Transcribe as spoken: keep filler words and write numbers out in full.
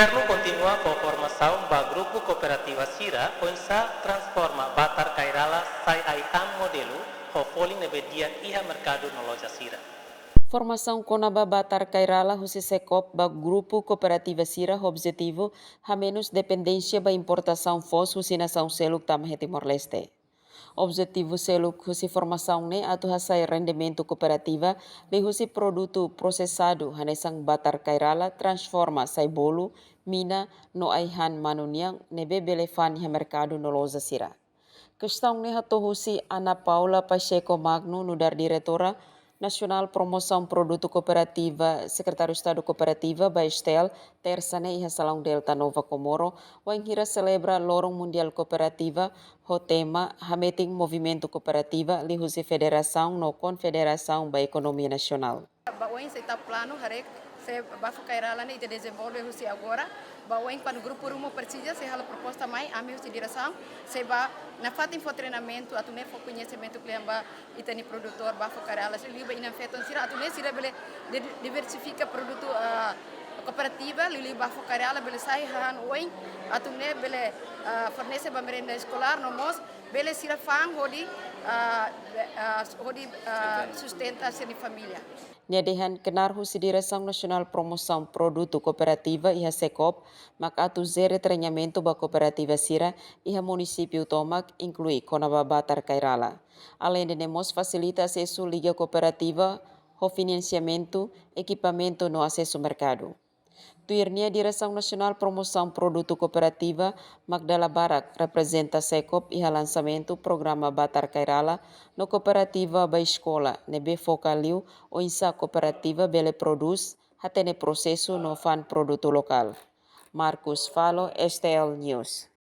Governu kontinua fó formasaun ba grupu kooperativa sira oinsá transforma batar kairala sai ai-han modelu ho folin ne'ebé di'ak iha merkadu no loja sira. Formasaun kona-ba batar kairala husi SEKOOP ba grupu kooperativa sira ho objetivu hamenus dependénsia ba importasaun foos husi nasaun seluk tama iha Timor-Leste. Objetivu seluk husi formasaun ne'e atu hasa'e rendimentu kooperativa liuhusi produtu prosesadu hanesan batar kairala transforma sai bolu, mina no ai-han manu nian ne'ebé bele fa'an iha merkadu no loja sira. Kestaun ne'e hato'o husi Ana Paula Pacheco Magno, nu'udar Diretora Nasionál Promosaun Produtu Kooperativa, Sekretáriu Estadu Kooperativa ba STL, Tersa ne'e iha Salaun Delta Nova Comoro, wainhira selebra Loron Mundiál Kooperativa, ho tema hametin movimentu kooperativa liuhusi federasaun no konfederasaun ba ekonomia nasionál. Ba oin sei ita planu haree se bafu kairala ne'e ita dezenvolve husi agora. Ba oin kuandu grupu ruma presiza sei halo proposta mai, ami husi diresaun sei bá nafatin fó treinamentu atu nune'e fó koñesimentu kle'an ba ita-nia produtór bafu kairala, liuliu ba inan-feton sira atu nune'e sira bele di-, diversifika produtu, ah, kooperativa, liuliu bafu kairala bele sai hahán oin atu nune'e bele, ah, fornese ba merenda eskolár no mós bele sira fa'an hodi, ah, be-, ah, hodi, ah, sustenta sira-nia família. Nia dehan knaar husi Diresaun Nasionál Promosaun Produtu Kooperativa iha SEKOOP mak atu jere treinamentu ba kooperativa sira iha munisípiu tomak, inklui kona-ba batar kairala. Aleinde ne'e mós fasilita asesu liga kooperativa ho finansiamentu, ekipamentu no asesu merkadu. Tuir nia, Diresaun Nasionál Promosaun Produtu Kooperativa mak dala barak reprezenta SEKOOP iha lansamentu programa batar kairala no kooperativa ba eskola, ne'ebé foka liu oinsá kooperativa bele prodús, hatene prosesu no fa'an produtu lokál. Marcus Falo, STL News.